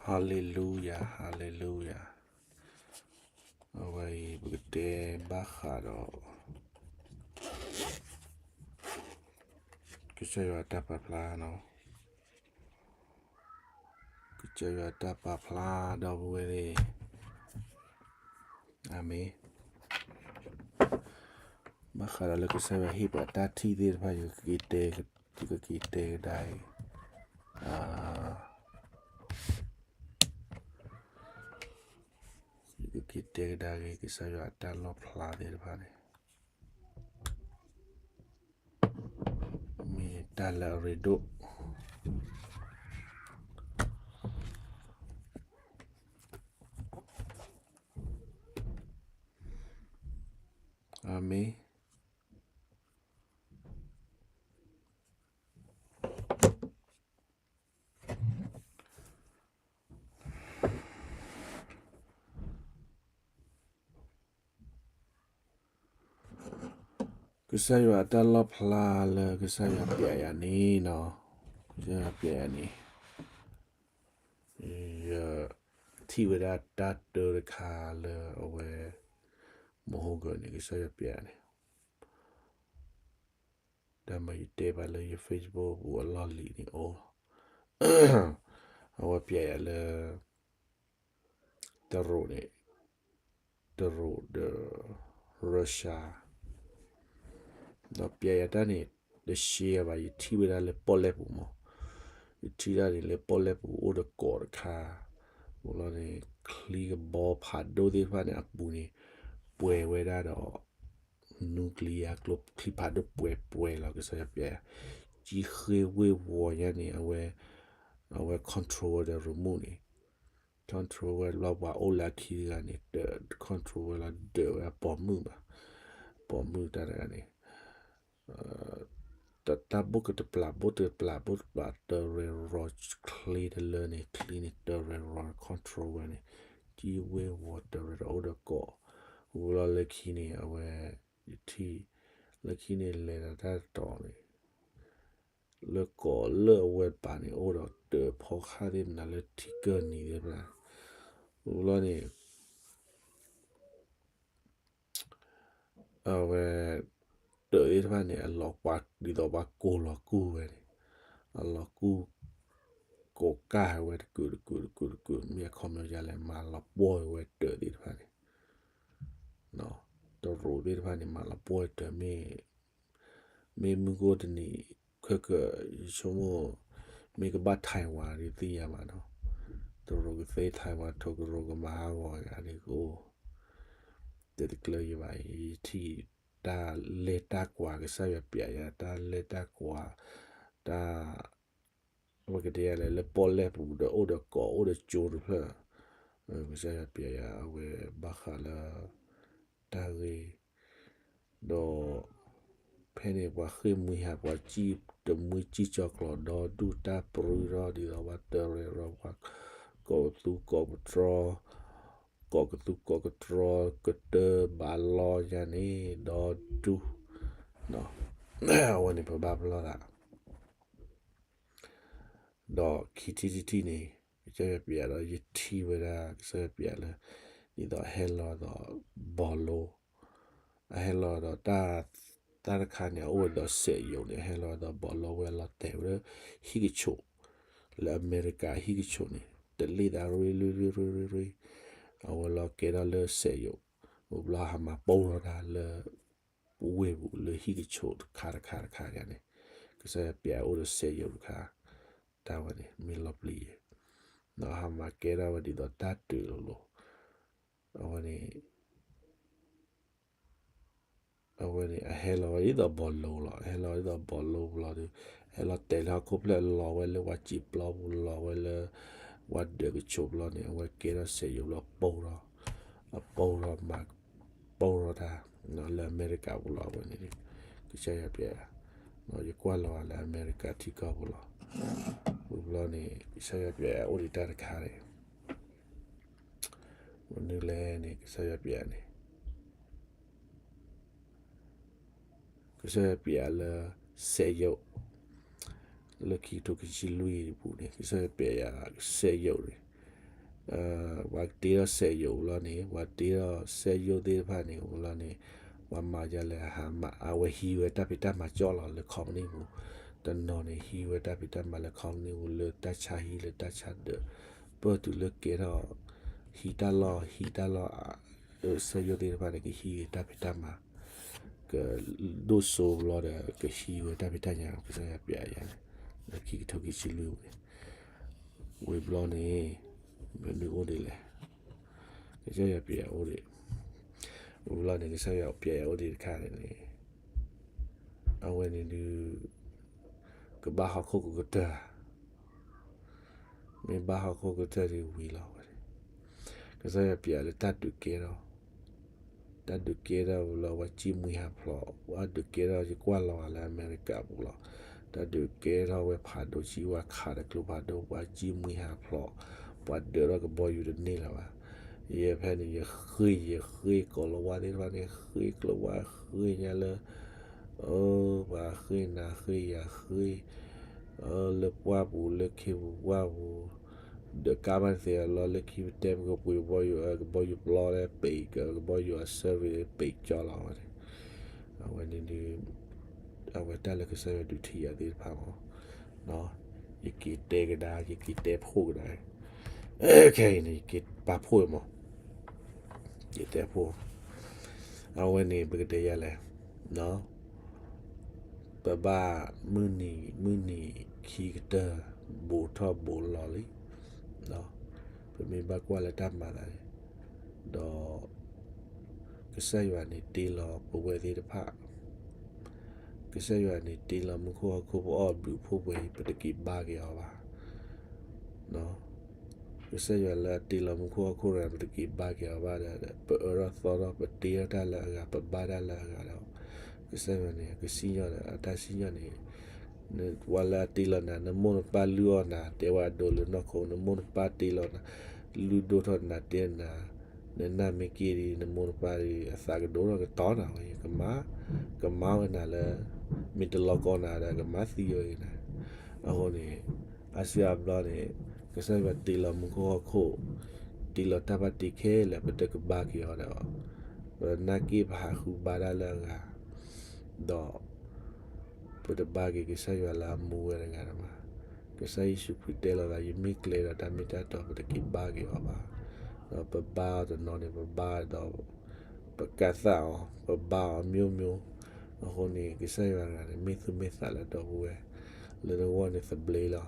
Hallelujah, hallelujah. အဝဲအံၤ ပကတဲဘၣ်ဃးဒီး ကစၢ်ယွၤအတၢ်ပာ်ဖျါနီၤ, ကစၢ်ယွၤအတၢ်ပာ်ဖျါဒီပုၢ်ဝဲၢ်န့ၣ်, အၤမ့ၣ်. ဘၣ်ဃးဒီးလၢကစၢ်ယွၤဟ့ၣ်ပှၤတၢ်ထံၣ်သ့ၣ်တဖၣ် ယကက့ၤတဲ, ယကက့ၤတဲကဒါအံၤ, ယကက့ၤတဲကဒါက့ၤ ကစၢ်ယွၤအတၢ်လီၣ်ဖျါသ့ၣ်တဖၣ်န့ၣ် မ့ၢ်တၢ်လၢအရ့ဒိၣ်, အၤမ့ၣ်. ကစၢ်ယွၤအတၢ်လီၣ်ဖျါလၢကစၢ်ယွၤပျဲယၤန့ၣ်နီၤ, ကစၢ်ယွၤပျဲယၤန့ၣ်, ယထံၣ်ဝဲဒၣ်တၢ်တၢတခါလၢအဝဲ မဟိဂၢၢ်န့ၣ် ကစၢ်ယွၤပျဲယၤန့ၣ် တၢ်မၤယတဲဘၣ်လၢယ Facebook ပူၤအလီၢ်လံၤန့ၣ်အိၣ်, အဝဲပျဲယၤလၢ တရူးန့ၣ်, တရူးဒီး Russia ဒီးပျဲယၤတၢ်န့ၣ် တရှဲဘၣ် ယထံၣ်ဝဲဒၣ်လၢပီၣ်လဲၣ်ပူၤမး, ယထံၣ်တၢ်န့ၣ်လၢပီၣ်လဲၣ်ပူၤအိၣ်ဒီးကီးတခါ, အဃိလီၤန့ၣ် ချံကဘီဖးဒိၣ်သ့ၣ်တဖၣ်န့ၣ် အပူၤန့ၣ် ပှဲၤဝဲဒၣ်ဒီး nuclear ကျိချံဖးဒိၣ်ပှဲၤပှဲၤလီၤ ကစၢ်ယွၤပျဲယၤ, ကံဃ့ဝ့ၢ်ဝီၤညါန့ၣ် အဝဲ အဝဲ control ဝဲဒီး remote န့ၣ်, control ဝဲလီၤပှၤအိၣ်လၢအခံတဂၤန့ၣ် control ဝဲလီၤဒၢးဝဲအပိာ်မုၣ်ဘၣ်, ပိာ်မုၣ်တၢ်တဂၤန့ၣ် တၢ်ဘိၣ်ကတပျၢ် ဘိၣ်တပျၢ် ဘိၣ်တပျၢ် တရံးရီၤချ့တလၢန့ၣ် ချံန့ၣ် တရံးရီၤ control ဝဲန့ၣ်, ကံဝ့ၢ်ဝီၤတရံးဒီးအိၣ်ဒီးကီး, ဝံၤလီၤလၢခံန့ၣ် အဝဲ ယထံၣ် လၢခံန့ၣ်လဲၤဒီးတၢ်တတီၤန့ၣ် လၢကီးလၢအဝဲပာ်န့ၣ် အိၣ်ဒီးတၢးဖီဃၢ်သ့ၣ်မနုၤလၢထံကၢၢ်နံၤသ့ၣ်တဖၣ်, ဝံၤလီၤန့ၣ် အဝဲ တၢးသ့ၣ်တဖၣ်န့ၣ် အလီၤပှၤဒ်သိးပှၤကိၢ်လီၤကူၢ်ဝဲန့ၣ်, အလီၤကူၢ် ကိးကၢ်ဝဲတကုာ်တကုာ်တကုာ်တကုာ် မ့ၢ်အခီပညီဒ်လဲၣ် မၤလီၤပှီၢ်ဝဲတၢးသ့ၣ်တဖၣ်န့ၣ်, တရူးသ့ၣ်တဖၣ်န့ၣ် မၤလီၤပှီၢ်တၢးမ့ၢ် မ့ၢ်မုၢ်ဂီၢ်တနံၤ ခဲကၢၢ် ယဆိကမိၣ် မ့ၢ်ကဘၣ် Taiwan ဒ်သ့ၣ်ညါဘၣ်နီၤ, တရူးကသ့ Taiwan ထိၣ်ကရူၢ်ကမၤဟးဂီၤယၤန့ၣ်ကအိၣ်, တဲတကျၢၤယဘၣ် ယထံၣ်တၢ်လဲၤတၢ်ကွၢ် ကစၢ်ယွၤပျဲယၤ တၢ်လဲၤတၢ်ကွၢ်, တၢ် အဝဲကတဲယၤလဲၣ် လၢပီၣ်လဲၣ်ပူၤဒီးအိၣ်ဒီးကီးအိၣ်ဒီးကၠိတဖျၢၣ်, ကစၢ်ယွၤပျဲယၤ အဝဲဘၣ်ဃးလၢ တၢ်ဂ့ၤ, ဒီး ဖဲန့ၣ်ပှၤဃ့ၢ်မှံဟး ပှၤစံၣ်တမှံစံၣ်ကၠီၤကျီၤ ဒီဒူၣ်တၢ်ပြံထီၣ်ဒ်သိးပှၤတရံးရီၤ ပှၤကိးကသူကိးကတြီ, ကိးကသူကိးကတြီ ကတၢၢ်ဘၣ်လီၤယၤန့ၣ် ဒီဒူၣ်, အဝဲန့ၣ်ပဘၣ်ပလီၢ်သး ဒီးခံထံၣ်တထံၣ်န့ၣ် ကစၢ်ယွၤပျဲဒီး ယထံၣ်ဝဲဒၣ် ကစၢ်ယွၤပျဲလၢ ဒ်သိးဟဲလီၤဒီး ဘီလိ, အဟဲလီၤဒီး တၢ်တခါန့ၣ် အအိၣ်ဝဲဒီးစက်ရုပ်န့ၣ် အဟဲလီၤဒီးဘီလိဝဲ လီၤတဲာ်ဝဲလၢဟံၣ်ကဆိး, လၢအမဲရကၤဟံၣ်ကဆိးန့ၣ် တလ့ၣ်သးရ့ရ့ရ့ရ့ရ့, အဝဲလီၤကဲထီၣ်လၢစက်ရုပ်, ဘျီဟးမၤပိၢ်ထီၣ်တၢ်လၢ ပူၤဝ့ၢ်ပူၤလၢဟံၣ်ကဆိးတခါတခါတခါယၤန့ၣ်, ကစၢ်ယွၤပျဲအိၣ်ဒီးစက်ရုပ်တခါ, တၢ်ဝဲန့ၣ် မ့ၢ်လီၤပျံၤယဲ, ဒီးဟးမၤကဲထီၣ်ဝဲဒ်သိးတၢ်တုၤလိၤလိၤ, အဝဲန့ၣ် အဝဲန့ၣ် အဟဲလီၤဝဲဒ်သိးဘီလိလီၤ, အဟဲလီၤဝဲဒ်သိးဘီလိလီၤဒီး ဟဲလီၤတဲာ်လၢဟီၣ်ခိၣ်ဖျၢၣ် လီၤဝဲလၢပှၤစံာ်ပျီပူၤ လီၤဝဲလၢ ပှၤဒၢးကဆိးပျီန့ၣ် အဝဲကဲထီၣ်စက်ရုပ်လီၤ ပိၢ်ထီၣ်, အပိၢ်ထီၣ်မၤ ပိၢ်ထီၣ်တၢ် လၢအမဲရကၤပူၤလီၤ အဝဲန့ၣ်, ကစၢ်ယွၤပျဲ, ယကွၢ်လီၤလၢအမဲရကၤထံကီၢ်ပူၤလီၤ, ဝံၤဘျီန့ၣ် ကစၢ်ယွၤပျဲအိၣ်ဒံးတၢ်တခါန့ၣ် မနုၤလဲၣ်န့ၣ် ကစၢ်ယွၤပျဲန့ၣ် ကစၢ်ယွၤပျဲလၢ စက်ရုပ်, လၢခံကထိခံဆံလွံၢ်အပူၤန့ၣ် ကစၢ်ယွၤပျဲယၤ စက်ရုပ်န့ၣ်, ပှၤတ့ထီၣ်စက်ရုပ်လီၤန့ၣ်, ပှၤတ့ထီၣ်စက်ရုပ်သ့ၣ်တဖၣ်န့ၣ်အိၣ်လီၤန့ၣ်, ပှၤမၤဒ်လဲၣ်, အဝဲဟံးဝဲတၢ်ဖံးတၢ်မၤကၠီလီၤလၢ company ပူၤ, တနီၤန့ၣ် ဟံးဝဲတၢ်ဖံးတၢ်မၤလၢ company ပူၤ လၢတၢ်ဆါဟံၣ်လၢတၢ်ဆါဒၢး, ပၢၢ်တုၤလၢကဲထီၣ် ဟံးတၢ်လီၢ် ဟံးတၢ်လီၢ် စက်ရုပ်သ့ၣ်တဖၣ်န့ၣ် ကဟံးဝဲတၢ်ဖံးတၢ်မၤ, ကဒိၣ်စိလီၤဒီး ကဟံးဝဲတၢ်ဖံးတၢ်ညၣ် ကစၢ်ယွၤပျဲယၤန့ၣ်, လၢခံကထိခံဆံလွံၢ်ပူၤန့ၣ်, ဝံၤဘျီန့ၣ် မနုၤအိၣ်ဒ်လဲၣ်, ကစၢ်ယွၤပျဲယၤအိၣ်ဒံး, ဝံၤဘျီန့ၣ် ကစၢ်ယွၤပျဲယၤအိၣ်ဒံးတခါန့ၣ်န့ၣ်, အဝဲန့ၣ်ဒုး ကဘၣ်ဟီၣ်ခိၣ်ကကတၢၢ်ဧါ, မ့ၢ်ဘၣ်ဟီၣ်ခိၣ်ကကတၢၢ်ဒုးဝံၤလီၤဝဲန့ၣ်, ကစၢ်ယွၤပျဲလၢတၢ်ဒုးကဲထီၣ်, တၢ်ဒုးကဲထီၣ်ဝဲလၢပှၤစံၣ်မှံဟးဖျိး, ပှၤဒုးကဲထီၣ် ယကွၢ်လီၤဂာ်လၢအမဲရကၤပူၤလီၤ, တၢ်ဒုးကဲထီၣ်ဝဲဖးဒိၣ် စံၣ်ဝါခးဒီးကျိဖးဒိၣ် ပှၤစံၣ်မှံဟးဖျိး, ပှၤဒၢးထီၣ်ကဘီယူၤတန့ၢ်လၢၤဘၣ်, ယဖဲန့ၣ် ယဃ့ၢ် ယဃ့ၢ်ကိးလၤဝါသ့ၣ်တဖၣ်န့ၣ် ဃ့ၢ်ကျိဝါဃ့ၢ်ညါလၢ ပှၤဃ့ၢ်နၤဃ့ၢ်ယၤဃ့ၢ်, လၢပှၢ်ပူၤ လၢခ့ပူၤပှၢ်ပူၤ, ဒီးကါဘၣ်သ့ၣ်အလီၢ်လၢခံပတဲပကပှ့ၤကဘီယူၤ ကဘီယူၤပျီလၢပံး ကဘီယူၤအserviceပံးကၠီလီၤဝဲန့ၣ်, အဝဲန့ၣ်ဒုး အဝဲတၢ်လၢကစၢ်ယွၤဒုးထံၣ်ယၤသ့ၣ်တဖၣ်မး, ယက့ၤတဲကဒါ ယက့ၤတဲဖှိၣ်ကဒါ, ခဲအံၤန့ၣ် ယက့ၤပာ်ဖှိၣ်မး, ယတဲဖှိၣ်, အဝဲန့ၣ် ပကတဲယၤလဲၣ် ပဘၣ်မုၢ်နံၤမုၢ်နံၤခံကတၢၢ် ဘူးထီၣ်ဘူးလီၤလံ, ပမ့ၢ်ဘၣ်ကွၢ်လၢတၢ်မၤသးန့ၣ်, ဒီး ကစၢ်ယွၤန့ၣ်တ့လီၤပဝဲသ့ၣ်တဖၣ်, ကစၢ်ယွၤန့ၣ်တ့လီၤမူခိၣ်ဟီၣ်ခိၣ် ပအီၣ်ဘျုးဖှိၣ်ပှဲၤအံၤ ပတက့ၤဘါက့ၤအီၤဘၣ် ကစၢ်ယွၤလၢအတ့လီၤမူခိၣ်ဟီၣ်ခိၣ်တဂၤန့ၣ် ပတက့ၤဘါက့ၤအီၤဘၣ်ဒီး ပအၢထီၣ်သီထီၣ် ပတ့ထီၣ်တၢ်လၢအဂၤ ပဘါတၢ်လၢအဂၤဒီး ကစၢ်ယွၤန့ၣ် ကစံၣ်ညီၣ်ဒီး အတၢ်စံၣ်ညီၣ်န့ၣ် ပှၤလၢအတ့လီၤနၤ နမိၢ်နပၢ်လုၢ်အီၣ်နၤ တဲဝဲအဒိလၢနီၢ်ခိ နမိၢ်နပၢ်တ့လီၤနၤ လုၢ်ဒိၣ်ထီၣ်နၤ တဲနၤ နနၢ်မ့ၢ်က့ၤဒီး နမိၢ်နပၢ်ဒီး အသးကဒိၣ်ထီၣ်ကတီၤနၤဝဲ ကမၤ ကမၤဝဲနၤလၢ မ့ၢ်တလီၤကီနၤဒီး ကမၤသံဝဲနၤ အဃိန့ၣ် အါစုအါဘျီန့ၣ် ကစၢ်ယွၤတ့လီၤမူခိၣ်ဟီၣ်ခိၣ် တ့လီၤတၢ်ဘၣ်တ့ခဲလၢာ် ပတကဘါက့ၤအီၤဒီး ပနာ်က့ၣ်ပဟးဃုဘါတၢ်လၢအဂၤ ဒီး ပတဘါက့ၤကစၢ်ယွၤလၢအမူဝဲတဂၤတမး ကစၢ်ယ့ၣ်ၡူးခရံာ်တဲလီၤသး ယမ့ၢ်ကျဲဒီးတၢ်မ့ၢ်တၢ်တီ ပတက့ၤဘါက့ၤအီၤဘၣ် ဒီးပဘါအီၤတနီၤန့ၣ် ပဘါဒီး ပကးသးအီၤ ပဘါအီၤမျိုးမျိုး အဃိန့ၣ် ကစၢ်ယွၤတဂၤန့ၣ် မ့ၢ်သူၣ်မ့ၢ်သးလၢဒီပုၢ်ဝဲၢ် လၢနဂီၢ်န့ၣ်သဘျ့လီၤ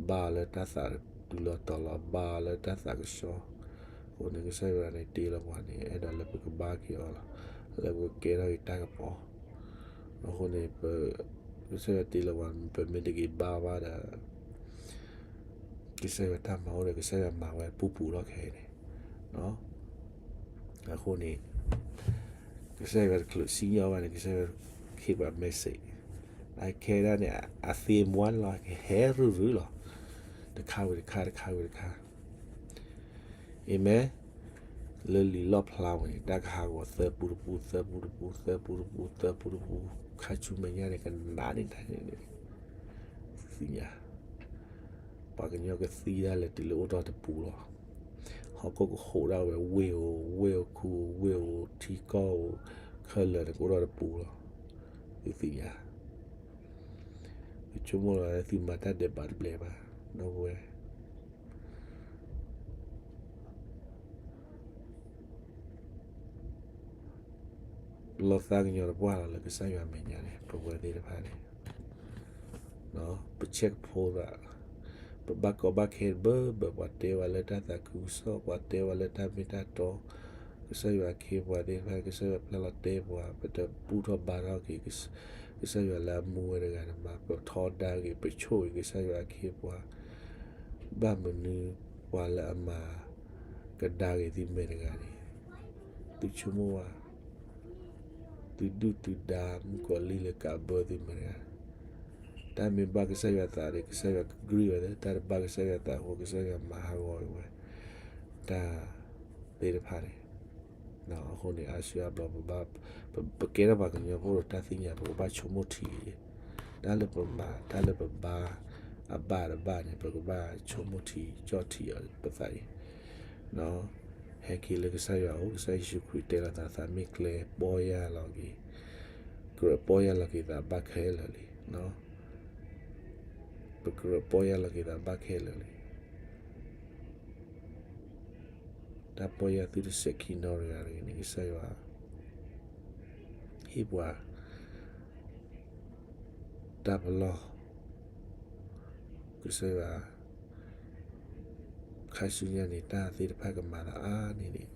ဘါအီၤလၢတၢ်သးတုၤလီၤတီၤလီၤ ဘါအီၤလၢတၢ်သးကဆှီ အဃိန့ၣ် ကစၢ်ယွၤန့ၣ်တ့လီၤပှၤန့ၣ် အဲၣ်ဒိးလၢပကဘါက့ၤအီၤလီၤ လၢပကကဲထီၣ်က့ၤတၢ်ကပီၤ အဃိန့ၣ် ပ ကစၢ်ယွၤတ့လီၤပှၤ ပမ့ၢ်တက့ၤဘါဘၣ်ဒီး ကစၢ်ယွၤတၢ်မၤအိၣ်ဒီး ကစၢ်ယွၤမၤဝဲပူၤပူၤလီၤခဲအံၤန့ၣ် အဃိန့ၣ် ကစၢ်ယွၤတချုးစံၣ်ညီၣ်ဘၣ်န့ၣ် ကစၢ်ယွၤဟ့ၣ်ပှၤ message အခဲဒၣ်န့ၣ် အသ့မွါန့ၣ်လီၤ ကဟဲရုၢ်ရုၢ်လီၤ တခါဝံၤတခါ တခါဝံၤတခါ အၤမ့ၣ် လၢလံာ်လီၣ်ဖျါဝဲန့ၣ် တၢ်ကဟးဂီၤသၢပူတပူ သၢပူတပူ သၢပူတပူ သၢပူတပူ ခါဆူမဲာ်ညါန့ၣ် ကနးန့ၣ်တၢ်န့ၣ် သ့ၣ်ညါ ပှၤကညီကသံဒၣ်လဲာ်တုၤလၢအိၣ်ထီၣ်တပူၤလီၤ. ဟီၣ်ခိၣ်ကဟူးဒၣ်ဝဲ ဝ့ၢ်ဧိၤ ဝ့ၢ်ဧိၤ ခူဧိၤ ဝ့ၢ်ဧိၤ ထံကီၢ်ဧိၤ ခဲလၢာ်န့ၣ် ကအိၣ်ထီၣ်တပူၤလီၤ. သုသ့ၣ်ညါ ပဆိကမိၣ်လီၤသုမၤတၢ်ဒဲးဘးတဘျဲးဘၣ် ဒီပုၢ်ဝဲၢ် လီၤသးကညီၤတပှၢ်လီၤလၢကစၢ်ယွၤမဲာ်ညါန့ၣ် ပဝဲသ့ၣ်တဖၣ်န့ၣ် ပဆဲးကဖိသး ပဘၣ်ကီဘၣ်ခဲတဘၢဘၢ ပှၤတဲဝဲလၢတၢ်သးခုကစီၣ် ပှၤတဲဝဲလၢတၢ်မ့ၢ်တၢ်တီ ကစၢ်ယွၤအခ့အပှၤသ့ၣ်တဖၣ် ကစၢ်ယွၤပျဲလီၤတဲပှၤ ပတဘူၣ်ထီၣ်ဘါထီၣ်က့ၤ ကစၢ်ယွၤလၢအမူဝဲတဂၤန့ၣ်မး ပထီဒါက့ၤ ပဆိၣ်ဂ့ၤကစၢ်ယွၤအခ့အပှၤ ဘၣ်မနုၤပှၤလၢအမၤကဒါက့ၤသုမဲာ်တဂၤန့ၣ် သုဆိကမိၣ်ဝဲ သုဒုၣ်သုဒါမုၣ်ကီၤလံၢ်လၢကးဘၢသုမဲာ်တဂၤ တၢ်မ့ၢ်ဘၣ်ကစၢ်ယွၤသးဒီး ကစၢ်ယွၤကကြံၢ်ဝဲသ့ၣ် တၢ်တဘၣ်ကစၢ်ယွၤသးအဃိ ကစၢ်ယွၤမၤဟးဂီၤဝဲ တၢ်သ့ၣ်တဖၣ်န့ၣ် အဃိန့ၣ် အါစုအါဘျီ ပကဲထီၣ်ပှၤကညီဖိဒီးတၢ်သ့ၣ်ညါ ပကဘၣ်ဆိကမိၣ်ထံ တၢ်လၢပမၤ တၢ်လၢပဘါ အဘၣ်တဘၣ်န့ၣ် ပကဘၣ်ဆိကမိၣ်ထံကၠီၣ်ထံအီၤပသးအံၤ, ဟဲက့ၤလၢကစၢ်ယွၤအအိၣ်, ကစၢ်ယ့ၣ်ၡူးခရံာ်တဲလီၤသး သးမ့ၢ်ကျဲပီၢ်ယၢ်လီၤက့ၤ, ကြၢးပီၢ်ယၢ်လီၤက့ၤသးဘၣ်ခဲလၢာ်လံ, ပကြၢးပီၢ်ယၢ်လီၤက့ၤသးဘၣ်ခဲလၢာ်လံ. တၢ်ပီၢ်ယၢ်သုတစဲးခံနီတဂၤတဂ့ၤန့ၣ် ကစၢ်ယွၤ ဟ့ၣ်ပှၤ တၢ်ပလီၢ်, ကစၢ်ယွၤ ခါဆူညါန့ၣ် တၢ်သ့ၣ်တဖၣ်ကမၤသးအါန့ၢ်ဒံး,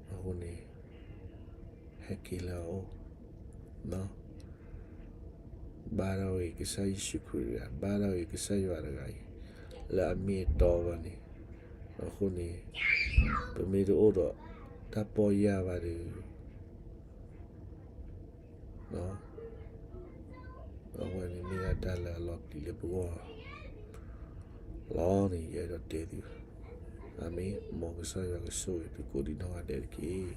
အဃိန့ၣ် ဟဲက့ၤလၢအအိၣ်, ဘါထီၣ်ဂ့ၤကစၢ်ယ့ၣ်ၡူးခရံာ်တဂၤ, ဘါထီၣ်ဂ့ၤကစၢ်ယွၤတဂၤအံၤ လၢအမ့ၢ်အတီဘၣ်န့ၣ်, အဃိန့ၣ် ပမ့ၢ်တအိၣ်ဒီးတၢ်ပီၢ်ယၢ်ဘၣ်ဒီး အဝဲန့ၣ်မ့ၢ်ဒၣ်တၢ်လၢအလီၤပျံၤလၢပဂီၢ်လီၤန့ၣ် ယအဲၣ်ဒိးတဲသု, အၤမ့ၣ်, မ်ကစၢ်ယွၤကဆိၣ်ဂ့ၤသုကိးဒံးနီၢ်ဂၤဒဲးတက့ၢ်.